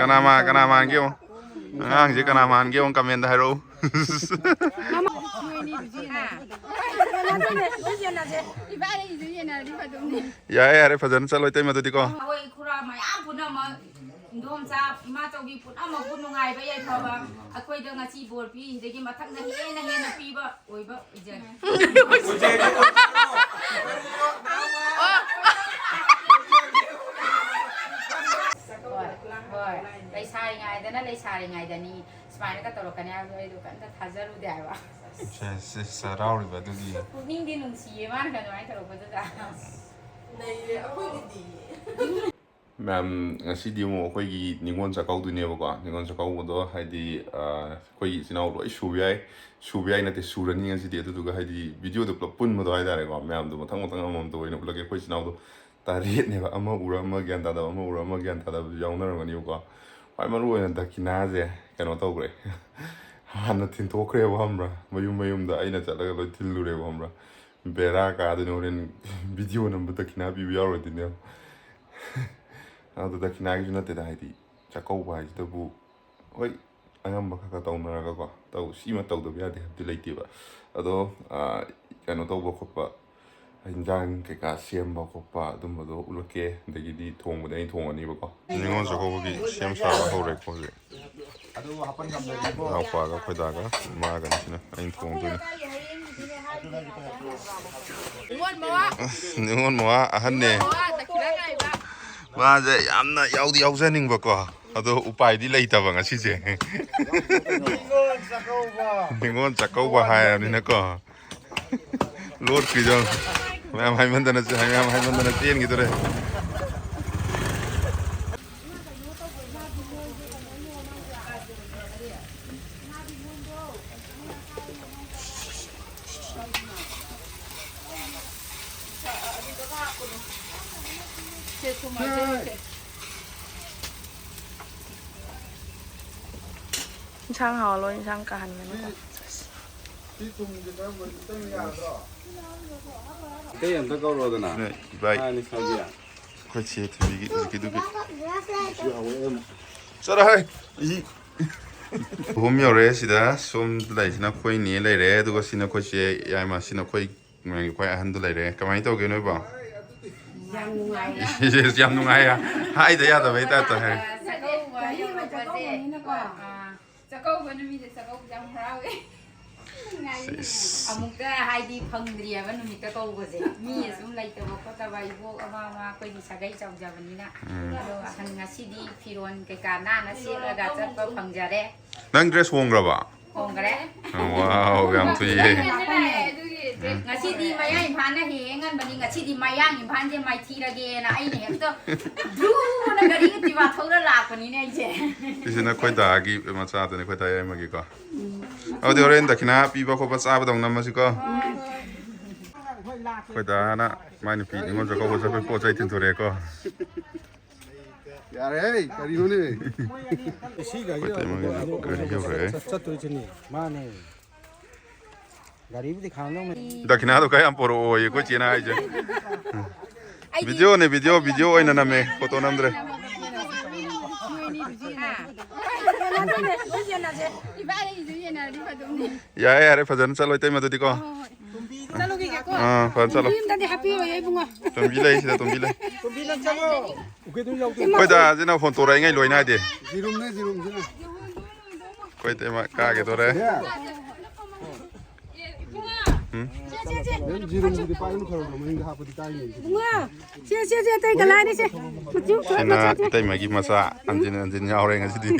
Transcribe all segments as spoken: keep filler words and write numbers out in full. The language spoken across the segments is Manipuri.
ꯀꯅꯥ ꯃꯥ-, ꯀꯅꯥ ꯃꯥꯟꯒꯦ ꯌꯦꯡꯉꯣ꯫ ꯑꯉꯥꯡꯁꯦ ꯀꯅꯥ ꯃꯥꯟꯒꯦ ꯌꯦꯡꯉꯣ, comment ꯍꯥꯏꯔꯛꯎ꯫ ꯏꯕꯥꯅꯤꯒꯤꯁꯨ ꯌꯦꯟꯅꯔꯗꯤ ꯐꯗꯧꯅꯤ꯫ ꯌꯥꯔꯦ, ꯌꯥꯔꯦ, ꯐꯖꯅ ꯆꯠꯂꯣ, ꯏꯇꯩꯃ, ꯑꯗꯨꯗꯤꯀꯣ꯫ ꯑꯩꯈꯣꯏ ꯈꯨꯔꯥ ꯃꯌꯥꯝ ꯄꯨꯝꯅꯃꯛ, ꯏꯟꯗꯣꯝꯆꯥ, ꯏꯃꯥꯆꯧꯕꯤ ꯄꯨꯝꯅꯃꯛꯄꯨ ꯅꯨꯡꯉꯥꯏꯕ ꯌꯥꯏꯐꯕ ꯑꯩꯈꯣꯏꯗ ꯉꯁꯤ ꯕꯣꯔ ꯄꯤ꯫ ꯁꯤꯗꯒꯤ ꯃꯊꯪꯗ ꯍꯦꯟꯅ ꯍꯦꯟꯅ ꯄꯤꯕ ꯑꯣꯏꯕ ꯑꯣꯏꯖꯔꯦ꯫ ꯍꯣꯏ, ꯍꯣꯏ꯫ ꯂꯩꯁꯥꯔꯤꯉꯩꯗꯅ ꯂꯩꯁꯥꯔꯤꯉꯩꯗꯅꯤ ꯁꯨꯃꯥꯏꯅꯒ ꯇꯧꯔꯛꯀꯅꯤ ꯍꯥꯏꯕꯗꯣ ꯑꯩꯗꯣ ꯀꯩꯝꯇ ꯊꯥꯖꯔꯨꯗꯦ ꯍꯥꯏꯕ꯫ ꯁꯦ, ꯁꯦ, ꯍꯔꯥꯎꯔꯤꯕ ꯑꯗꯨꯒꯤ꯫ ꯄꯨꯛꯅꯤꯡꯗꯤ ꯅꯨꯡꯁꯤꯌꯦ ꯃꯥꯅꯒ ꯑꯗꯨꯃꯥꯏꯅ ꯇꯧꯔꯛꯄꯗꯨꯗ꯫ ꯅꯩꯔꯦ ꯑꯩꯈꯣꯏꯒꯤꯗꯤ꯫ ꯃꯌꯥꯝ, ꯉꯁꯤꯗꯤ ꯑꯃꯨꯛ ꯑꯩꯈꯣꯏꯒꯤ ꯅꯤꯉꯣꯜ ꯆꯥꯛꯀꯧꯗꯣꯏꯅꯦꯕꯀꯣ꯫ ꯅꯤꯉꯣꯜ ꯆꯥꯛꯀꯧꯕꯗꯣ ꯍꯥꯏꯗꯤ, ꯑ, ꯑꯩꯈꯣꯏꯒꯤ ꯏꯆꯤꯟ ꯏꯅꯥꯎ ꯂꯣꯏ ꯁꯨꯕ ꯌꯥꯏ, ꯁꯨꯕ ꯌꯥꯏ ꯅꯠꯇꯦ, ꯁꯨꯔꯅꯤ ꯉꯁꯤꯗꯤ꯫ ꯑꯗꯨꯗꯨꯒ ꯍꯥꯏꯗꯤ video-ꯗꯣ ꯄꯨꯂꯞ ꯄꯨꯟꯕꯗꯣ ꯍꯥꯏꯇꯥꯔꯦꯀꯣ, ꯃꯌꯥꯝꯗꯣ ꯃꯊꯪ ꯃꯊꯪ ꯑꯃꯃꯝꯇ ꯑꯣꯏꯅ ꯎꯠꯂꯒꯦ꯫ ꯑꯩꯈꯣꯏ ꯏꯆꯤꯟ ꯏꯅꯥꯎꯗꯣ ꯇꯔꯦꯠꯅꯦꯕ, ꯑꯃ ꯎꯔ ꯑꯃ ꯒ꯭ꯌꯥꯟ ꯇꯥꯗꯕ, ꯑꯃ ꯎꯔ ꯑꯃ ꯒ꯭ꯌꯥꯟ ꯇꯥꯗꯕꯁꯨ ꯌꯥꯎꯅꯔꯝꯒꯅꯤꯕꯀꯣ꯫ ꯈ꯭ꯋꯥꯏ ꯃꯔꯨ ꯑꯣꯏꯅ ꯗꯈꯤꯅꯥꯁꯦ ꯀꯩꯅꯣ ꯇꯧꯈ꯭ꯔꯦ, ꯍꯥꯟꯅ ꯊꯤꯟꯊꯣꯛꯈ꯭ꯔꯦꯕ, ꯈꯪꯕ꯭ꯔꯥ? ꯃꯌꯨꯝ ꯃꯌꯨꯝꯗ ꯑꯩꯅ ꯆꯠꯂꯒ ꯂꯣꯏ ꯊꯤꯜꯂꯨꯔꯦꯕ, ꯈꯪꯕ꯭ꯔꯥ? ꯕꯦꯔꯥ ꯀꯥꯗꯣꯏꯅꯦ ꯍꯣꯔꯦꯟ video ꯅꯝꯕ ꯗꯈꯤꯅꯥ ꯄꯤꯕ ꯌꯥꯎꯔꯣꯏꯗꯣꯏꯅꯦꯕ꯫ ꯑꯗꯨ ꯗꯈꯤꯅꯥꯒꯤꯁꯨ ꯅꯠꯇꯦꯗ, ꯍꯥꯏꯗꯤ ꯆꯥꯛꯀꯧꯕ ꯍꯥꯏꯁꯤꯗꯕꯨ ꯍꯣꯏ, ꯑꯉꯝꯕ ꯈꯔ ꯈꯔ ꯇꯧꯅꯔꯒꯀꯣ, ꯇꯧ-, ꯁꯤꯃ ꯇꯧꯗꯕ ꯌꯥꯗꯦ ꯍꯥꯏꯕꯗꯤ ꯂꯩꯇꯦꯕ꯫ ꯑꯗꯣ, ꯑꯥ, ꯀꯩꯅꯣ ꯇꯧꯕ ꯈꯣꯠꯄ, ꯍꯤꯟꯖꯥꯡ ꯀꯩꯀꯥ ꯁꯦꯝꯕ ꯈꯣꯠꯄ ꯑꯗꯨꯝꯕꯗꯣ ꯎꯠꯂꯛꯀꯦ꯫ ꯑꯗꯒꯤꯗꯤ ꯊꯣꯡꯕꯗꯤ ꯑꯩꯅ ꯊꯣꯡꯉꯅꯤꯕꯀꯣ꯫ ꯅꯤꯉꯣꯜ ꯆꯥꯛꯀꯧꯕꯒꯤ ꯁꯦꯝ ꯁꯥꯕ ꯍꯧꯔꯦꯀꯣ ꯍꯧꯖꯤꯛ꯫ ꯏꯅꯥꯎꯄꯥꯒ ꯑꯩꯈꯣꯏꯗꯥꯒ ꯏꯃꯥꯒꯅꯤꯁꯤꯅ ꯑꯩꯅ ꯊꯣꯡꯗꯣꯏꯅꯤ꯫ ꯅꯤꯉꯣꯜ ꯃꯋꯥ꯫ ꯅꯤꯉꯣꯜ ꯃꯋꯥ ꯑꯍꯟꯅꯦ꯫ ꯃꯋꯥ ꯗꯈꯤꯅꯥ ꯉꯥꯏꯕ꯫ ꯃꯥꯁꯦ ꯌꯥꯝꯅ ꯌꯥꯎꯗꯤ ꯌꯥꯎꯖꯅꯤꯡꯕꯀꯣ, ꯑꯗꯣ ꯎꯄꯥꯏꯗꯤ ꯂꯩꯇꯕ ꯉꯁꯤꯁꯦ꯫ ꯅꯤꯉꯣꯜ ꯆꯥꯛꯀꯧꯕ꯫ ꯅꯤꯉꯣꯜ ꯆꯥꯛꯀꯧꯕ ꯍꯥꯏꯔꯕꯅꯤꯅꯀꯣ꯫ ꯂꯣꯠꯈ꯭ꯔꯤꯗꯣ꯫ ꯃꯌꯥꯝ ꯍꯥꯏꯃꯟꯗꯅ, ꯃꯌꯥꯝ ꯍꯥꯏꯃꯟꯗꯅ ꯆꯦꯟꯈꯤꯗꯣꯔꯦ꯫ ꯏꯟꯁꯥꯡ ꯍꯥꯎꯍꯜꯂꯣ, ꯏꯟꯁꯥꯡ ꯀꯥꯍꯟꯒꯅꯨ꯫ ꯁꯤ ꯊꯨꯝꯁꯦ ꯈꯔ ꯃꯨꯟ-, ꯈꯤꯇꯪ ꯌꯥꯗ꯭ꯔꯣ? ꯏꯇꯩ ꯑꯝꯇ ꯀꯧꯔꯣꯗꯅ꯫ ꯏꯕꯥꯏ꯫ ꯃꯥꯅꯤ ꯁꯥꯎꯕꯤꯌꯥ꯫ ꯑꯩꯈꯣꯏ ꯆꯦ ꯊꯣꯏꯕꯤꯒꯤ ꯍꯧꯖꯤꯛꯀꯤꯗꯨꯒꯤ꯫ ꯆꯠꯂꯣ ꯍꯥꯏ꯫ ꯏ꯫ ꯑꯍꯨꯝ ꯌꯧꯔꯦ ꯁꯤꯗ꯫ ꯁꯣꯝꯗ ꯂꯩꯔꯤꯁꯤꯅ ꯑꯩꯈꯣꯏ ꯅꯦ ꯂꯩꯔꯦ, ꯑꯗꯨꯒ ꯁꯤꯅ ꯑꯩꯈꯣꯏ ꯆꯦ ꯌꯥꯏꯃ, ꯁꯤꯅ ꯑꯩꯈꯣꯏ ꯃꯌꯥꯝꯒꯤ ꯈ꯭ꯋꯥꯏ ꯑꯍꯟꯗꯨ ꯂꯩꯔꯦ꯫ ꯀꯃꯥꯏꯅ ꯇꯧꯒꯦ ꯅꯣꯏꯕꯣ? ꯌꯥꯝ ꯅꯨꯡꯉꯥꯏꯌꯦ꯫ ꯌꯥꯝ ꯅꯨꯡꯉꯥꯏ꯫ ꯍꯥꯏꯗ ꯌꯥꯗꯕꯩ ꯇꯥꯏꯞꯇ ꯍꯥꯏ꯫ ꯆꯥꯛꯀꯧꯕ ꯌꯧꯔꯛꯄꯁꯦ, ꯑꯥ, ꯆꯥꯛꯀꯧꯕ ꯅꯨꯃꯤꯠꯇ ꯆꯥꯛꯀꯧꯕꯁꯦ ꯌꯥꯝ ꯍꯔꯥꯎꯋꯦ꯫ ꯅꯨꯡꯉꯥꯏꯌꯦ꯫ ꯁꯤꯁ꯫ ꯑꯃꯨꯛꯇ ꯍꯥꯏꯗꯤ ꯐꯪꯗ꯭ꯔꯤꯑꯕ ꯅꯨꯃꯤꯠꯇ ꯀꯧꯕꯁꯦ꯫ ꯃꯤ ꯑꯁꯨꯝ ꯂꯩꯇꯕ ꯈꯣꯠꯇꯕ, ꯏꯕꯣꯛ ꯑꯃ ꯑꯃ ꯑꯩꯈꯣꯏꯗꯤ ꯁꯥꯒꯩ ꯆꯥꯎꯖꯕꯅꯤꯅ꯫ ꯎꯝ꯫ ꯑꯗꯣ ꯑꯍꯟ ꯉꯁꯤꯗꯤ ꯐꯤꯔꯣꯟ ꯀꯩꯀꯥ ꯅꯥꯟꯅ ꯁꯦꯠꯂꯒ ꯆꯠꯄ ꯐꯪꯖꯔꯦ꯫ ꯅꯪ dress ꯍꯣꯡꯈ꯭ꯔꯕ? ꯍꯣꯡꯈ꯭ꯔꯦ꯫ Wow, ꯌꯥꯝ ꯊꯨꯏꯌꯦ꯫ ꯑꯗꯨꯒꯤ ꯎꯝ꯫ ꯉꯁꯤꯗꯤ ꯃꯌꯥꯡ ꯏꯝꯐꯥꯜꯅ ꯍꯦꯛ ꯍꯦꯛ ꯉꯟꯕꯅꯤ, ꯉꯁꯤꯗꯤ ꯃꯌꯥꯡ ꯏꯝꯐꯥꯜꯁꯦ ꯃꯥꯏꯊꯤꯔꯒꯦꯅ ꯑꯩꯅ ꯍꯦꯛꯇ ꯕ꯭ꯔꯨꯅ ꯒꯥꯔꯤ Activa ꯊꯧꯔ ꯂꯥꯛꯄꯅꯤꯅꯦ ꯑꯩꯁꯦ꯫ ꯁꯤꯁꯤꯅ ꯑꯩꯈꯣꯏ ꯗꯥꯒꯤ ꯃꯆꯥꯗꯨꯅꯤ, ꯑꯩꯈꯣꯏ ꯗꯥ ꯌꯥꯏꯃꯒꯤꯀꯣ꯫ ꯑꯗꯨꯗꯤ ꯍꯣꯔꯦꯟ ꯗꯈꯤꯅꯥ ꯄꯤꯕ ꯈꯣꯠꯄ ꯆꯥꯕꯗꯧ ꯅꯝꯃꯁꯤꯀꯣ꯫ ꯑꯩꯈꯣꯏ ꯗꯥꯅ ꯃꯥꯏ ꯅꯨꯄꯤ ꯅꯤꯉꯣꯜ ꯆꯥꯛꯀꯧꯕ ꯆꯠꯄꯩ ꯄꯣꯠ ꯆꯩ ꯊꯤꯟꯗꯣꯔꯛꯑꯦꯀꯣ꯫ ꯌꯥꯔꯦꯍꯦ, ꯀꯔꯤꯅꯣꯅꯦ? ꯑꯩꯈꯣꯏ ꯇꯩꯃꯒꯤꯁꯨ ꯒꯥꯔꯤ ꯌꯧꯔꯛꯑꯦ꯫ ꯆꯠ-, ꯆꯠꯇꯣꯏꯁꯤꯅꯤ꯫ ꯃꯥꯅꯦ꯫ ꯒꯥꯔꯤꯕꯨꯗꯤ ꯈꯥꯝꯗꯧꯅꯦ꯫ ꯗꯈꯤꯅꯥꯗꯣ ꯈꯔ ꯌꯥꯝ ꯄꯣꯔꯛꯑꯣꯌꯦ ꯑꯩꯈꯣꯏ ꯆꯦꯅ ꯍꯥꯏꯁꯦ꯫ ꯚꯤꯗꯤꯑꯣꯅꯦ, ꯚꯤꯗꯤꯑꯣ, ꯚꯤꯗꯤꯑꯣ ꯑꯣꯏꯅ ꯅꯝꯃꯦ, ꯐꯣꯇꯣ ꯅꯝꯗ꯭ꯔꯦ꯫ ꯌꯥꯔꯦ, ꯌꯥꯔꯦ, ꯐꯖꯅ ꯆꯠꯂꯣ, ꯏꯇꯩꯃ, ꯑꯗꯨꯗꯤꯀꯣ꯫ ꯆꯠꯂꯨꯈꯤꯒꯦꯀꯣ꯫ ꯑꯥ, ꯐꯖꯅ ꯆꯠꯂꯣ꯫ ꯌꯨꯝꯗꯗꯤ ꯍꯥꯞꯄꯤꯔꯣꯏ, ꯏꯕꯨꯡꯉꯣ꯫ ꯇꯣꯝꯕꯤ ꯂꯩ, ꯁꯤꯗ ꯇꯣꯝꯕꯤ ꯂꯩ꯫ ꯑꯩꯈꯣꯏ ꯗꯥꯁꯤꯅ ꯐꯣꯟ ꯇꯧꯔꯛꯏꯉꯩ ꯂꯣꯏ ꯅꯥꯏꯗꯦ꯫ ꯖꯤꯔꯨꯝꯅꯦ, ꯖꯤꯔꯨꯝꯁꯤꯅ꯫ ꯑꯩꯈꯣꯏ ꯏꯇꯩꯃ ꯀꯥꯒꯦ ꯇꯧꯔꯦ꯫ ꯌꯥ꯫ ꯎꯝ? ꯅꯪ ꯖꯤꯔꯨꯝꯗꯨꯗꯤ ꯄꯥꯏꯕꯅ ꯐꯔꯣꯏꯗ꯭ꯔꯣ? ꯃꯅꯤꯡꯗ ꯍꯥꯞꯄꯗꯤ ꯀꯥꯏꯅꯤ꯫ ꯏꯕꯨꯡꯉꯣ, ꯁꯦ, ꯁꯦ, ꯁꯦ, ꯑꯇꯩ ꯒꯂꯥꯅꯤ ꯁꯦ꯫ ꯃꯆꯨ ꯈꯔ ꯁꯤꯅ ꯃꯆꯨ ꯁꯦ꯫ ꯏꯇꯩꯃꯒꯤ ꯃꯆꯥ ꯑꯟꯖꯤꯟ, ꯑꯟꯖꯤꯟ ꯌꯥꯎꯔꯦ ꯉꯁꯤꯗꯤ꯫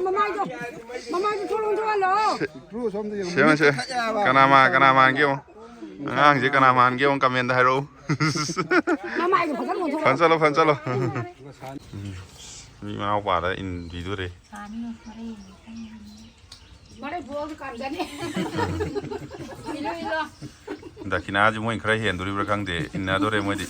ꯃꯃꯥꯏꯗꯣ, ꯃꯃꯥꯏꯗꯣ ꯊꯣꯛꯂꯛꯑꯣ, ꯊꯣꯛꯍꯜꯂꯣ꯫ ꯁꯦꯝꯃꯁꯦ꯫ ꯀꯅꯥ ꯃꯥ-, ꯀꯅꯥ ꯃꯥꯟꯒꯦ ꯌꯦꯡꯉꯣ꯫ ꯑꯉꯥꯡꯁꯦ ꯀꯅꯥ ꯃꯥꯟꯒꯦ ꯌꯦꯡꯉꯣ, comment ꯍꯥꯏꯔꯛꯎ꯫ ꯃꯃꯥꯏꯗꯣ ꯐꯖꯅ ꯑꯣꯟꯊꯣꯔꯛꯑꯣ꯫ ꯐꯟ ꯆꯠꯂꯣ, ꯐꯟ ꯆꯠꯂꯣ꯫ ꯎꯝ꯫ ꯃꯤ ꯃꯅꯥꯎꯄꯥꯗ ꯏꯟꯕꯤꯗꯣꯔꯦ꯫ ꯃꯔꯩ ꯕꯣꯜꯗ ꯀꯥꯞꯆꯅꯤ꯫ ꯏꯜꯂꯨ, ꯏꯜꯂꯣ꯫ ꯗꯈꯤꯅꯥꯁꯦ ꯃꯣꯏ ꯈꯔ ꯍꯦꯟꯗꯣꯔꯤꯕ꯭ꯔꯥ ꯈꯪꯗꯦ, ꯏꯟꯅꯗꯣꯔꯦ ꯃꯣꯏꯗꯤ꯫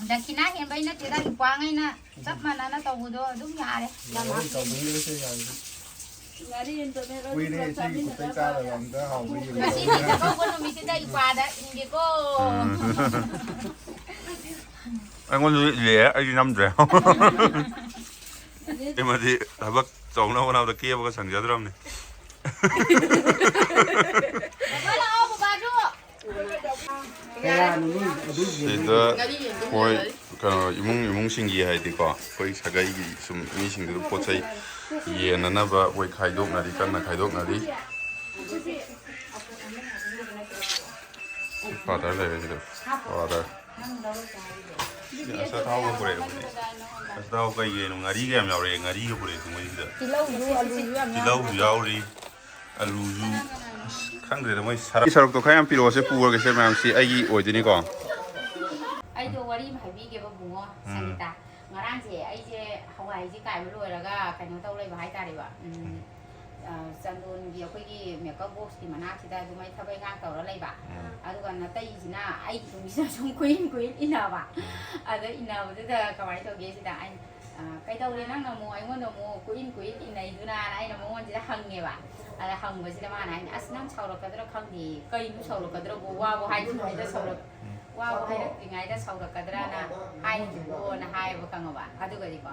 ꯗꯈꯤꯅꯥ ꯍꯦꯟꯕꯩ ꯅꯠꯇꯦꯗ, ꯅꯨꯄꯥꯉꯩꯅ ꯆꯞ ꯃꯥꯟꯅꯅ ꯇꯧꯕꯗꯣ ꯑꯗꯨꯝ ꯌꯥꯔꯦ꯫ ꯌꯥꯝ ꯍꯥꯞꯄꯤ꯫ ꯉꯥꯔꯤ ꯑꯃꯇ ꯃꯦꯠꯂꯣ, ꯀꯨꯏꯔꯦ ꯄꯨꯂꯞ ꯏꯆꯦꯒꯤ ꯆꯥꯃꯤꯟꯅꯅꯕ꯫ ꯈꯨꯠꯇꯩ ꯆꯥꯗꯕ ꯑꯝꯇ ꯍꯥꯎꯕ ꯌꯦꯡꯕ꯫ ꯉꯁꯤꯗꯤ ꯆꯥꯛꯀꯧꯕ ꯅꯨꯃꯤꯠꯁꯤꯗ ꯏꯄꯥꯗ ꯏꯟꯒꯦꯀꯣ꯫ ꯎꯝ꯫ ꯑꯩꯉꯣꯟꯗꯁꯨ ꯏꯜꯂꯦ, ꯑꯩꯗꯤ ꯅꯝꯗ꯭ꯔꯦ꯫ ꯏꯃꯗꯤ ꯊꯕꯛ ꯇꯧꯅꯕ ꯍꯣꯠꯅꯕꯗ ꯀꯦꯕꯒ ꯁꯪꯖꯗ꯭ꯔꯕꯅꯤ꯫ ꯕꯕꯥ ꯂꯥꯛꯑꯣ, ꯕꯕꯥꯁꯨ꯫ ꯀꯌꯥꯅꯣ ꯅꯣꯏ ꯑꯗꯨ ꯁꯤꯗ ꯑꯩꯈꯣꯏ ꯀꯩꯅꯣ, ꯏꯃꯨꯡ ꯏꯃꯨꯡꯁꯤꯡꯒꯤ ꯍꯥꯏꯗꯤꯀꯣ, ꯑꯩꯈꯣꯏ ꯁꯥꯒꯩꯒꯤ ꯁꯨꯝ ꯃꯤꯁꯤꯡꯗꯨ ꯄꯣꯠ ꯆꯩ ꯌꯦꯟꯅꯅꯕ ꯑꯩꯈꯣꯏ ꯈꯥꯏꯗꯣꯛꯅꯔꯤ, ꯀꯟꯅ ꯈꯥꯏꯗꯣꯛꯅꯔꯤ꯫ ꯐꯥꯗꯔ ꯂꯩꯔꯦ ꯁꯤꯗ, ꯐꯥꯗꯔ꯫ ꯁꯤ ꯑꯁ ꯑꯇꯥꯎꯕ ꯄꯨꯔꯛꯑꯦ ꯃꯣꯏꯗꯤ꯫ ꯑꯁ ꯑꯇꯥꯎꯕ ꯀꯩ ꯀꯩꯅꯣ, ꯉꯥꯔꯤꯒ ꯌꯥꯝ ꯌꯥꯎꯔꯛꯑꯦ, ꯉꯥꯔꯤꯒ ꯄꯨꯔꯛꯑꯦ ꯃꯣꯏꯁꯤꯗ꯫ ꯇꯤꯜꯍꯧꯁꯨ, ꯑꯂꯨꯁꯨ ꯌꯥꯝ ꯇꯤꯜꯍꯧꯁꯨ ꯌꯥꯎꯔꯤ꯫ ꯑꯂꯨꯁꯨ꯫ ꯑꯁ, ꯈꯪꯗ꯭ꯔꯦꯗ, ꯃꯣꯏ ꯁꯔꯞ-, ꯁꯔꯨꯛꯇꯣ ꯈꯔ ꯌꯥꯝ ꯄꯤꯔꯛꯑꯣꯁꯦ, ꯄꯨꯔꯒꯦꯁꯦ ꯃꯌꯥꯝꯁꯤ ꯑꯩꯒꯤ ꯑꯣꯏꯗꯣꯏꯅꯤꯀꯣ꯫ ꯑꯩꯗꯣ ꯋꯥꯔꯤ ꯑꯃ ꯍꯥꯏꯕꯤꯒꯦꯕ, ꯕꯨꯡꯉꯣ꯫ ꯎꯝ꯫ ꯁꯪꯒꯤꯇꯥ, ꯉꯔꯥꯡꯁꯦ ꯑꯩꯁꯦ ꯍꯋꯥꯏꯁꯦ ꯀꯥꯏꯕ ꯂꯣꯏꯔꯒ ꯀꯩꯅꯣ ꯇꯧ ꯂꯩꯕ ꯍꯥꯏꯇꯥꯔꯦꯕ꯫ ꯎꯝ꯫ ꯑ, ꯆꯟꯗꯣꯟꯒꯤ ꯑꯩꯈꯣꯏꯒꯤ ꯃꯦꯀꯞ ꯕꯣꯛꯁꯀꯤ ꯃꯅꯥꯛꯁꯤꯗ ꯑꯗꯨꯝ ꯑꯩ ꯊꯕꯛ ꯏꯪꯈꯥꯡ ꯇꯧꯔ ꯂꯩꯕ꯫ ꯎꯝ꯫ ꯑꯗꯨꯒ ꯅꯥꯇꯩꯁꯤꯅ ꯑꯩꯒꯤ ꯇꯨꯡꯁꯤꯗ ꯁꯨꯝ ꯀꯨꯏꯟ ꯀꯨꯏꯟ ꯏꯟꯅꯕ꯫ ꯎꯝ꯫ ꯑꯗ ꯏꯟꯅꯕꯗꯨꯗ ꯀꯃꯥꯏꯅ ꯇꯧꯒꯦ ꯁꯤꯗ ꯑꯩꯅ, "ꯑ, ꯀꯩꯗꯧꯔꯦ ꯅꯪꯅ ꯑꯃꯨꯛ ꯑꯩꯉꯣꯟꯗ ꯑꯃꯨꯛ ꯀꯨꯏꯟ ꯀꯨꯏꯟ ꯏꯟꯅꯩꯗꯨꯅ?" ꯑꯩꯅ ꯃꯉꯣꯟꯁꯤꯗ ꯍꯪꯉꯦꯕ꯫ ꯑꯗ ꯍꯪꯕꯁꯤꯗ ꯃꯥꯅ ꯍꯥꯏꯅꯤ, "ꯑꯁ, ꯅꯪ ꯁꯥꯎꯔꯛꯀꯗ꯭ꯔꯥ ꯈꯪꯗꯦ, ꯀꯩꯅꯣ ꯁꯥꯎꯔꯛꯀꯗ꯭ꯔꯕꯨ, ꯋꯥꯕꯨ ꯍꯥꯏꯗ꯭ꯔꯤꯉꯩꯗ ꯁꯥꯎꯔꯛ-, ꯎꯝ꯫ ꯋꯥꯕꯨ ꯍꯥꯏꯔꯛꯇ꯭ꯔꯤꯉꯩꯗ ꯁꯥꯎꯔꯛꯀꯗ꯭ꯔꯅ ꯍꯥꯏꯔꯤꯗꯨꯕꯣꯅ?" ꯍꯥꯏꯌꯦꯕ, ꯈꯪꯉꯕ? ꯑꯗꯨꯒꯗꯤꯀꯣ,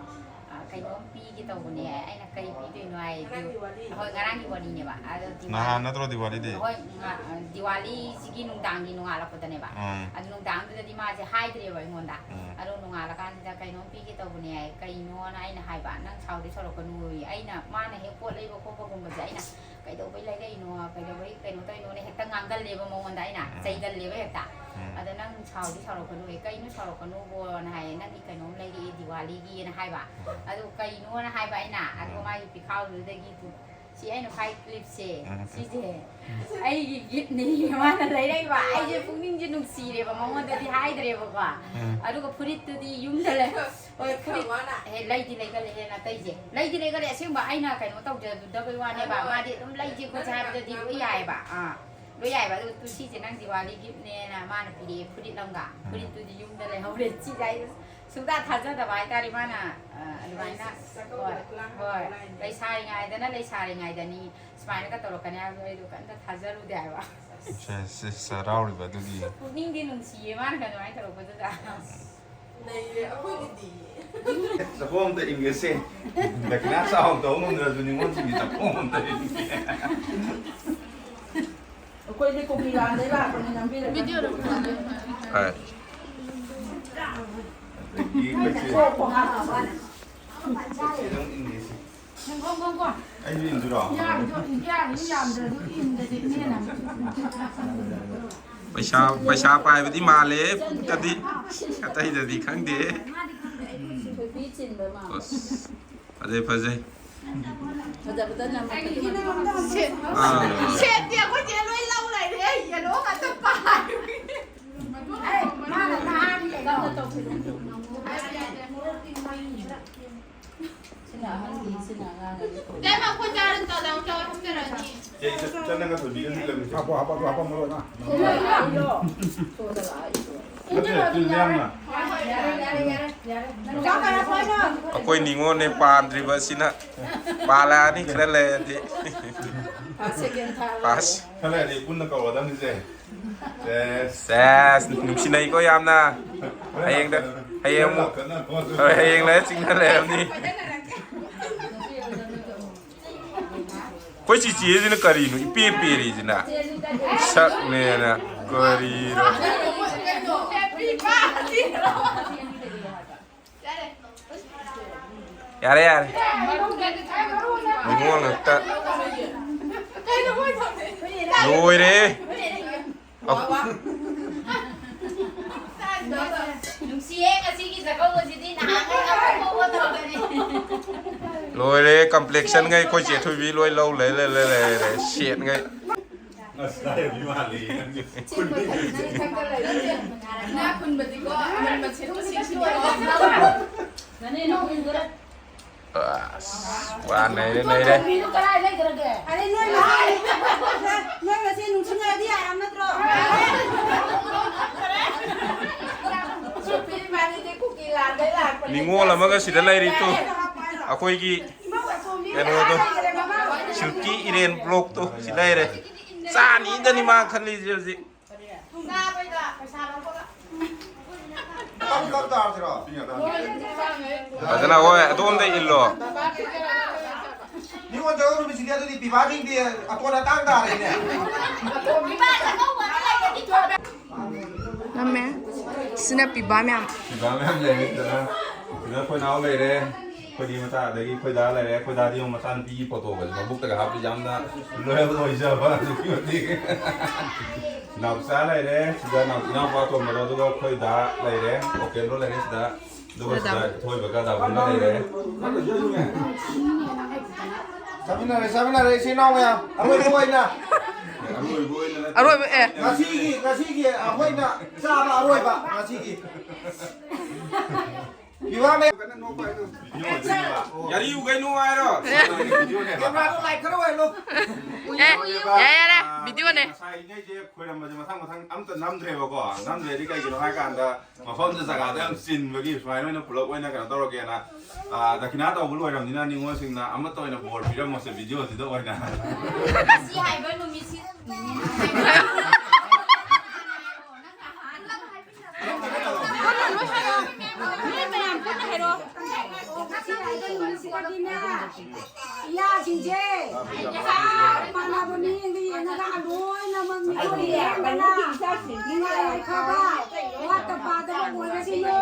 ꯑ, ꯀꯩꯅꯣꯝ ꯄꯤꯒꯦ ꯇꯧꯕꯅꯦ꯫ ꯑꯩꯅ ꯀꯩ ꯄꯤꯗꯣꯏꯅꯣ ꯍꯥꯏꯗꯤ, ꯉꯔꯥꯡꯒꯤ ꯋꯥꯔꯤꯅꯦꯕ꯫ ꯍꯣꯏ, ꯉꯔꯥꯡꯒꯤ ꯋꯥꯔꯤꯅꯦꯕ꯫ ꯑꯗꯣ ꯅꯍꯥꯟ ꯗꯤꯋꯥꯂꯤ-, ꯅꯠꯇ꯭ꯔꯣ ꯗꯤꯋꯥꯂꯤꯗꯤ? ꯍꯣꯏ, ꯉ-, ꯑ, ꯗꯤꯋꯥꯂꯤꯁꯤꯒꯤ ꯅꯨꯡꯗꯥꯡꯒꯤ ꯅꯣꯡꯉꯥꯜꯂꯛꯄꯗꯅꯦꯕ꯫ ꯎꯝ꯫ ꯑꯗꯨ ꯅꯨꯡꯗꯥꯡꯗꯨꯗꯗꯤ ꯃꯥꯁꯦ ꯍꯥꯏꯗ꯭ꯔꯦꯕ ꯑꯩꯉꯣꯟꯗ꯫ ꯎꯝ꯫ ꯑꯗꯣ ꯅꯣꯡꯉꯥꯜꯂꯀꯥꯟꯁꯤꯗ ꯀꯩꯅꯣꯝ ꯄꯤꯒꯦ ꯇꯧꯕꯅꯦ ꯍꯥꯏ꯫ ꯀꯩꯅꯣꯅ ꯑꯩꯅ ꯍꯥꯏꯕ, "ꯅꯪ ꯁꯥꯎꯗꯤ ꯁꯥꯎꯔꯛꯀꯅꯨꯌꯦ꯫ ꯑꯩꯅ, ꯃꯥꯅ ꯍꯦꯛ ꯄꯣꯠ ꯂꯩꯕ ꯈꯣꯠꯄꯒꯨꯝꯕꯁꯦ ꯑꯩꯅ ꯀꯩꯗꯧꯕꯩ ꯂꯩꯔꯛꯏꯅꯣ, ꯀꯩꯗꯧꯕꯩ ꯀꯩꯅꯣ ꯇꯧꯔꯤꯅꯣꯅ ꯍꯦꯛꯇ ꯉꯥꯡꯒꯜꯂꯦꯕ ꯃꯉꯣꯟꯗ ꯑꯩꯅ, ꯎꯝ꯫ ꯆꯩꯒꯜꯂꯦꯕ ꯍꯦꯛꯇ꯫ ꯎꯝ꯫ ꯑꯗ ꯅꯪ ꯁꯥꯎꯗꯤ ꯁꯥꯎꯔꯛꯀꯅꯨꯌꯦ, ꯀꯩꯅꯣ ꯁꯥꯎꯔꯛꯀꯅꯨꯕꯣꯅ ꯍꯥꯏꯌꯦ, ꯅꯪꯒꯤ ꯀꯩꯅꯣꯝ ꯂꯩꯔꯛꯑꯦ ꯗꯤꯋꯥꯂꯤꯒꯤꯅ ꯍꯥꯏꯕ꯫ ꯎꯝ꯫ ꯑꯗꯨ ꯀꯩꯅꯣꯅ ꯍꯥꯏꯕ ꯑꯩꯅ, ꯑꯗꯨꯒ ꯎꯝ꯫ ꯃꯥꯒꯤ ꯄꯤꯈꯥꯎꯗꯨꯗꯒꯤ ꯁꯤ ꯑꯩꯅ ꯄꯥꯏ ꯀ꯭ꯂꯤꯞꯁꯦ, ꯎꯝ꯫ ꯁꯤꯁꯦ ꯑꯩꯒꯤ ꯒꯤꯐꯅꯦ, ꯃꯥꯅ ꯂꯩꯔꯛꯏꯕ꯫ ꯑꯩꯁꯦ ꯄꯨꯛꯅꯤꯡꯁꯦ ꯅꯨꯡꯁꯤꯔꯦꯕ, ꯃꯉꯣꯟꯗꯗꯤ ꯍꯥꯏꯗ꯭ꯔꯦꯕꯀꯣ꯫ ꯎꯝ꯫ ꯑꯗꯨꯒ ꯐꯨꯔꯤꯠꯇꯨꯗꯤ ꯌꯨꯝꯗ ꯂꯩ-, ꯍꯣꯏ, ꯐꯨꯔꯤꯠ, ꯍꯦ, ꯂꯩꯗꯤ ꯂꯩꯒꯜꯂꯦ, ꯍꯦꯟꯅ ꯑꯇꯩꯁꯦ꯫ ꯂꯩꯗꯤ ꯂꯩꯒꯜꯂꯦ, ꯑꯁꯦꯡꯕ ꯑꯩꯅ ꯀꯩꯅꯣ ꯇꯧꯖꯗꯕꯩ ꯋꯥꯅꯦꯕ꯫ ꯃꯥꯗꯤ ꯑꯗꯨꯝ ꯂꯩꯁꯦ ꯈꯣꯠꯁꯦ ꯍꯥꯏꯕꯗꯗꯤ ꯂꯣꯏ ꯌꯥꯏꯑꯕ꯫ ꯑꯥ, ꯂꯣꯏ ꯌꯥꯏꯑꯕ꯫ ꯑꯗꯨ ꯁꯤꯁꯦ ꯅꯪ ꯗꯤꯋꯥꯂꯤ ꯒꯤꯐꯅꯦꯅ ꯃꯥꯅ ꯄꯤꯔꯛꯑꯦ, ꯐꯨꯔꯤꯠ ꯑꯃꯒ꯫ ꯎꯝ꯫ ꯐꯨꯔꯤꯠꯇꯨꯗꯤ ꯌꯨꯝꯗ ꯂꯩꯍꯧꯔꯦ꯫ ꯁꯤꯁꯦ ꯑꯩ ꯁꯨꯡꯊꯥ ꯊꯥꯖꯗꯕ ꯍꯥꯏꯇꯥꯔꯦ ꯃꯥꯅ꯫ ꯑ, ꯑꯗꯨꯃꯥꯏꯅ꯫ ꯍꯣꯏ, ꯍꯣꯏ꯫ ꯂꯩꯁꯥꯔꯤꯉꯩꯗꯅ ꯂꯩꯁꯥꯔꯤꯉꯩꯗꯅꯤ ꯁꯨꯃꯥꯏꯅꯒ ꯇꯧꯔꯛꯀꯅꯤ ꯍꯥꯏꯕꯗꯣ ꯑꯩꯗꯣ ꯀꯩꯝꯇ ꯊꯥꯖꯔꯨꯗꯦ ꯍꯥꯏꯕ꯫ ꯁꯦ, ꯁꯦ, ꯍꯔꯥꯎꯔꯤꯕ ꯑꯗꯨꯒꯤ꯫ ꯄꯨꯛꯅꯤꯡꯗꯤ ꯅꯨꯡꯁꯤꯌꯦ ꯃꯥꯅꯒ ꯑꯗꯨꯃꯥꯏꯅ ꯇꯧꯔꯛꯄꯗꯨꯗ꯫ ꯂꯩꯔꯦ ꯑꯩꯈꯣꯏꯒꯤꯗꯤ꯫ ꯆꯐꯨ ꯑꯝꯇ ꯏꯟꯒꯦꯁꯦ꯫ ꯗꯈꯤꯅꯥ ꯆꯥꯎ ꯇꯧ ꯉꯝꯗ꯭ꯔꯁꯨ ꯅꯤꯉꯣꯜꯁꯤꯡꯒꯤ ꯆꯐꯨ ꯑꯝꯇ ꯏꯟꯒꯦ꯫ ꯑꯩꯈꯣꯏꯗꯤ ꯀꯣꯀꯤꯂꯥꯗꯩ ꯂꯥꯛꯄꯅꯤ, ꯅꯝꯕꯤꯔꯒ꯫ ꯚꯤꯗꯤꯑꯣꯗ ꯄꯨꯊꯣꯛꯑꯣ꯫ ꯍꯣꯏ꯫ ꯑꯗꯒꯤ ꯑꯩꯈꯣꯏꯁꯦ꯫ ꯀꯣꯛ ꯀꯣꯛ ꯉꯥꯡꯉꯛꯑꯣ꯫ ꯑꯩꯁꯨ ꯏꯟꯗꯣꯏꯔꯣ? ꯌꯥꯝꯗ꯭ꯔꯁꯨ ꯏꯟꯗꯗꯤ ꯏꯅꯦꯅ꯫ ꯄꯩꯁꯥ, ꯄꯩꯁꯥ ꯄꯥꯏꯕꯗꯤ ꯃꯥꯜꯂꯦ, ꯄꯨꯛꯇꯗꯤ꯫ ꯑꯇꯩꯗꯗꯤ ꯈꯪꯗꯦ꯫ ꯊꯣꯏꯕꯤ ꯆꯤꯟꯕ ꯃꯥꯜꯂꯦ꯫ ꯑꯁ, ꯐꯖꯩ, ꯐꯖꯩ꯫ ꯐꯖꯕꯗ ꯅꯝꯕ꯫ ꯑꯥ꯫ ꯁꯦꯠꯇꯤ ꯑꯩꯈꯣꯏ ꯆꯦ ꯂꯣꯏ ꯂꯧ ꯂꯩꯔꯦ, ꯌꯦꯜꯂꯣ ꯉꯥꯛꯇ ꯄꯥꯏ꯫ ꯑꯦ, ꯃꯥꯅ ꯅꯍꯥꯟ ꯀꯩꯅꯣ꯫ ꯁꯤꯅ ꯑꯍꯟꯒꯤ, ꯁꯤꯅ ꯑꯉꯥꯡꯒꯤ꯫ ꯏꯇꯩꯃ, ꯑꯩꯈꯣꯏ ꯆꯥꯔ ꯆꯥꯗ ꯑꯃꯨꯛ ꯆꯥꯎ ꯍꯥꯞꯆꯔꯛꯑꯅꯤ꯫ ꯆꯦ, ꯆꯠ-, ꯆꯠꯅꯒ ꯊꯣꯏꯕꯤꯒ ꯍꯨꯏ ꯂꯧꯒꯦ꯫ ꯍꯥꯞꯄꯣ, ꯍꯥꯞꯄꯣ, ꯍꯥꯞꯄꯣ, ꯃꯔꯨ ꯑꯣꯏꯅ꯫ ꯅꯠꯇꯦ, ꯆꯤꯜꯂꯦ ꯌꯥꯝꯅ꯫ ꯑꯩꯈꯣꯏ ꯅꯤꯉꯣꯜꯅꯦ ꯄꯥꯟꯗ꯭ꯔꯤꯕ ꯑꯁꯤꯅ꯫ ꯄꯥꯜꯂꯛꯑꯅꯤ ꯈꯔ ꯂꯩꯔꯗꯤ꯫ ꯐꯥꯔꯁ, ꯁꯦꯀꯦꯟ, ꯊꯥꯔꯠ꯫ ꯐꯥꯔꯁ꯫ ꯈꯔ ꯂꯩꯔꯗꯤ ꯄꯨꯟꯅ ꯀꯧꯔꯗꯕꯅꯤꯁꯦ꯫ ꯁꯦꯁ꯫ ꯁꯦꯁ, ꯅꯨꯡꯁꯤꯅꯩꯀꯣ ꯌꯥꯝꯅ꯫ ꯍꯌꯦꯡꯗ-, ꯍꯌꯦꯡ ꯑꯃꯨꯛ-, ꯍꯣꯏ, ꯍꯌꯦꯡ ꯂꯩꯔ ꯆꯤꯡꯅ ꯂꯩꯔꯝꯅꯤ꯫ ꯑꯩꯈꯣꯏ ꯆꯤꯆꯦꯁꯤꯅ ꯀꯔꯤꯅꯣ ꯏꯄꯦ ꯄꯦꯔꯤꯁꯤꯅ? ꯁꯛꯅꯦꯅ ꯀꯔꯤꯅꯣ? ꯌꯥꯔꯦ, ꯌꯥꯔꯦ꯫ ꯅꯤꯉꯣꯜ ꯉꯥꯛꯇ꯫ ꯂꯣꯏꯔꯦ꯫ ꯅꯨꯡꯁꯤꯌꯦ, ꯉꯁꯤꯒꯤ ꯆꯥꯛꯀꯧꯕꯁꯤꯗꯤ ꯅꯍꯥꯟꯈꯩ ꯑꯃꯨꯛ ꯐꯥꯎꯕ ꯇꯧꯗꯔꯤ꯫ ꯂꯣꯏꯔꯦ, complexion ꯉꯩ ꯑꯩꯈꯣꯏ ꯆꯦ ꯊꯣꯏꯕꯤ ꯂꯣꯏ ꯂꯧ ꯂꯩ, ꯂꯩ, ꯂꯩ, ꯂꯩ, ꯂꯩ, ꯁꯦꯠꯉꯩ꯫ ꯑꯁ, ꯂꯥꯏꯔꯕꯤ ꯃꯥꯜꯂꯦ ꯅꯪꯁꯦ꯫ ꯏꯅꯥꯛ ꯈꯨꯟꯕꯗꯤꯀꯣ, ꯑꯃꯟꯕ ꯁꯦꯠꯊꯣꯛ ꯁꯦꯠꯁꯤꯟ ꯇꯧꯕ꯫ ꯑꯁ, ꯋꯥ ꯅꯩꯔꯦ, ꯅꯩꯔꯦ꯫ ꯆꯟꯕꯤꯗꯨ ꯀꯗꯥꯏ ꯂꯩꯈ꯭ꯔꯒꯦ? ꯑꯗꯩ ꯅꯣꯏ ꯃꯁꯦꯟ, ꯅꯣꯏ ꯃꯁꯦꯟ ꯅꯨꯡꯁꯤꯅꯔꯗꯤ ꯌꯥꯔꯕ ꯅꯠꯇ꯭ꯔꯣ? ꯁꯣꯐꯤ ꯏꯕꯥꯅꯤꯗꯤ ꯀꯨꯀꯤ ꯂꯥꯟ ꯅꯤꯉꯣꯜ ꯑꯃꯒ ꯁꯤꯗ ꯂꯩꯔꯤ ꯇꯨ꯫ ꯑꯩꯈꯣꯏꯒꯤ ꯀꯩꯅꯣꯗꯣ, ꯁꯤꯜꯀꯤ ꯏꯔꯦꯟ ꯕ꯭ꯂꯣꯛꯇꯣ ꯁꯤ ꯂꯩꯔꯦ꯫ ꯆꯥꯅꯤꯗꯅꯤ ꯃꯥ ꯈꯜꯂꯤꯁꯦ ꯍꯧꯖꯤꯛ꯫ ꯐꯖꯅ ꯍꯣꯏ ꯑꯗꯣꯝꯗ ꯏꯜꯂꯣ꯫ ꯅꯤꯉꯣꯜ ꯆꯥꯛꯀꯧ ꯅꯨꯃꯤꯠꯁꯤꯗꯤ ꯑꯗꯨꯗꯤ ꯄꯤꯕꯥꯁꯤꯡꯗꯤ ꯑꯇꯣꯟ ꯑꯇꯥꯡ ꯇꯥꯔꯦꯅꯦ꯫ ꯅꯝꯃꯦ꯫ ꯁꯤꯅ ꯄꯤꯕꯥ ꯃꯌꯥꯝ꯫ ꯄꯤꯕꯥ ꯃꯌꯥꯝ ꯂꯩꯔꯦ ꯁꯤꯗꯅ꯫ ꯁꯤꯗ ꯑꯩꯈꯣꯏ ꯅꯥꯎ ꯂꯩꯔꯦ꯫ ꯑꯩꯈꯣꯏ ꯅꯦ ꯃꯆꯥ, ꯑꯗꯒꯤ ꯑꯩꯈꯣꯏ ꯗꯥ ꯂꯩꯔꯦ꯫ ꯑꯩꯈꯣꯏ ꯗꯥꯗꯤ ꯌꯦꯡꯉꯨ ꯃꯆꯥꯅꯨꯄꯤꯒꯤ ꯐꯣꯇꯣꯒꯁꯦ ꯃꯕꯨꯛꯇꯒ ꯍꯥꯞꯄ ꯌꯥꯝꯅ ꯂꯣꯌꯦꯜ ꯑꯣꯏꯖꯕ ꯑꯗꯨꯛꯀꯤ ꯃꯇꯤꯛ꯫ ꯅꯥꯎꯆꯥ ꯂꯩꯔꯦ ꯁꯤꯗ, ꯅꯥꯎ-, ꯏꯅꯥꯎꯄꯥ ꯑꯇꯣꯝꯕꯗꯣ, ꯑꯗꯨꯒ ꯑꯩꯈꯣꯏ ꯗꯥ ꯂꯩꯔꯦ, ꯑꯣꯀꯦꯟꯗ꯭ꯔꯣ ꯂꯩꯔꯦ ꯁꯤꯗ, ꯑꯗꯨꯒ ꯁꯤꯗ ꯊꯣꯏꯕꯒ ꯗꯥꯕꯨꯡꯒ ꯂꯩꯔꯦ꯫ ꯆꯥꯃꯤꯟꯅꯔꯦ, ꯆꯥꯃꯤꯟꯅꯔꯦ ꯏꯆꯤꯟ ꯏꯅꯥꯎ ꯃꯌꯥꯝ꯫ ꯑꯔꯣꯏꯕ ꯑꯣꯏꯅ ꯑꯔꯣꯏꯕ ꯑꯣꯏꯅ꯫ ꯑꯔꯣꯏꯕ, ꯑꯦ꯫ ꯉꯁꯤꯒꯤ, ꯉꯁꯤꯒꯤ ꯑꯩꯈꯣꯏꯅ ꯆꯥꯕ ꯑꯔꯣꯏꯕ ꯉꯁꯤꯒꯤ꯫ ꯌꯥꯔꯤ ꯎꯒꯩ ꯅꯨꯡꯉꯥꯏꯔꯣ? ꯀꯦꯃꯦꯔꯥꯗꯣ ꯂꯥꯏꯠ ꯈꯔ ꯑꯣꯏꯍꯜꯂꯣ꯫ ꯑꯦ, ꯌꯥꯔꯦ, ꯌꯥꯔꯦ, ꯚꯤꯗꯤꯑꯣꯅꯦ꯫ ꯉꯁꯥꯏ ꯏꯅꯦꯁꯦ ꯈꯣꯏꯔꯝꯕꯁꯦ ꯃꯊꯪ ꯃꯊꯪ ꯑꯝꯇ ꯅꯝꯗ꯭ꯔꯦꯕꯀꯣ꯫ ꯅꯝꯗ꯭ꯔꯦꯗꯤ ꯀꯩꯒꯤꯅꯣ ꯍꯥꯏ ꯀꯥꯟꯗ ꯃꯐꯝꯗꯨ ꯖꯒꯥꯗꯣ ꯌꯥꯝ ꯆꯤꯟꯕꯒꯤ ꯁꯨꯃꯥꯏꯅ ꯑꯣꯏꯅ ꯄꯨꯂꯞ ꯑꯣꯏꯅ ꯀꯩꯅꯣ ꯇꯧꯔꯒꯦꯅ꯫ ꯑꯥ, ꯗꯈꯤꯅꯥ ꯇꯧꯕ ꯂꯣꯏꯔꯕꯅꯤꯅ ꯅꯤꯉꯣꯜꯁꯤꯡꯅ ꯑꯃꯠꯇ ꯑꯣꯏꯅ ꯕꯣꯔ ꯄꯤꯔꯝꯃꯣꯁꯦ ꯚꯤꯗꯤꯑꯣꯁꯤꯗ ꯑꯣꯏꯅ꯫ ꯉꯁꯤ ꯍꯥꯏꯕ ꯅꯨꯃꯤꯠꯁꯤ ꯅꯨꯃꯤꯠ ꯃꯌꯥꯝ ꯄꯨꯟꯅ ꯍꯥꯏꯔꯛꯑꯣ꯫ ꯏꯌꯥꯁꯤꯡꯁꯦ ꯏꯃꯥꯟꯅꯕ ꯃꯤꯠꯌꯦꯡꯗ ꯌꯦꯡꯉꯒ ꯂꯣꯏꯅꯃꯛ ꯃꯤꯠꯌꯦꯡꯗ ꯌꯦꯡꯉꯒ ꯅꯨꯡꯉꯥꯏ ꯌꯥꯏꯐꯕ ꯋꯥꯠꯇ ꯄꯥꯗꯕ ꯑꯣꯏꯔꯁꯤꯅꯣ꯫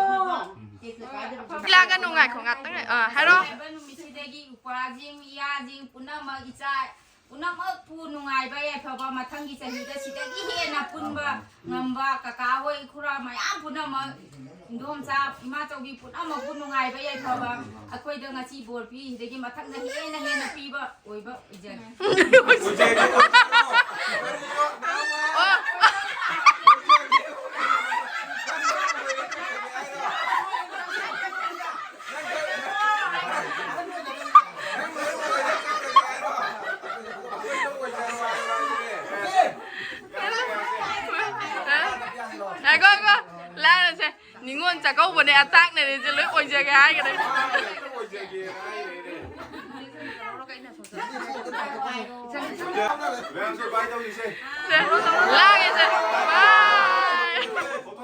ꯏꯂꯥꯒ ꯅꯨꯡꯉꯥꯏꯈꯣ ꯉꯥꯛꯇꯪ꯫ ꯑꯥ, ꯍꯥꯏꯔꯣ꯫ ꯍꯥꯏꯕ ꯅꯨꯃꯤꯠꯁꯤꯗꯒꯤ ꯎꯄꯥꯁꯤꯡ, ꯏꯌꯥꯁꯤꯡ ꯄꯨꯝꯅꯃꯛ, ꯏꯆꯥ ꯄꯨꯝꯅꯃꯛꯄꯨ ꯅꯨꯡꯉꯥꯏꯕ ꯌꯥꯏꯐꯕ ꯃꯊꯪꯒꯤ ꯆꯍꯤꯗ ꯁꯤꯗꯒꯤ ꯍꯦꯟꯅ ꯄꯨꯟꯕ ꯉꯝꯕ, ꯀꯀꯥ ꯍꯣꯏ, ꯏꯈꯨꯔꯥ ꯃꯌꯥꯝ ꯄꯨꯝꯅꯃꯛ, ꯏꯟꯗꯣꯝꯆꯥ, ꯏꯃꯥꯆꯧꯕꯤ ꯄꯨꯝꯅꯃꯛꯄꯨ ꯅꯨꯡꯉꯥꯏꯕ ꯌꯥꯏꯐꯕ ꯑꯩꯈꯣꯏꯗ ꯉꯁꯤ ꯕꯣꯔ ꯄꯤ, ꯁꯤꯗꯒꯤ ꯃꯊꯪꯗ ꯍꯦꯟꯅ ꯍꯦꯟꯅ ꯄꯤꯕ ꯑꯣꯏꯕ ꯑꯣꯏꯖꯔꯦ꯫ ꯉꯥꯏꯈꯣ, ꯉꯥꯏꯈꯣ꯫ ꯂꯥꯏꯔꯁꯦ꯫ ꯅꯤꯉꯣꯜ ꯇꯥꯛꯀꯧꯕꯅꯦ, ꯑꯇꯥꯛꯅꯔꯤꯁꯦ ꯂꯣꯏ ꯑꯣꯏꯖꯒꯦ ꯍꯥꯏꯈ꯭ꯔꯦ꯫ ꯃꯌꯥꯝꯁꯨ ꯕꯥꯏ ꯇꯧꯁꯤꯁꯦ꯫ ꯁꯦ, ꯂꯥꯡꯉꯦꯁꯦ꯫ ꯕꯥꯏ꯫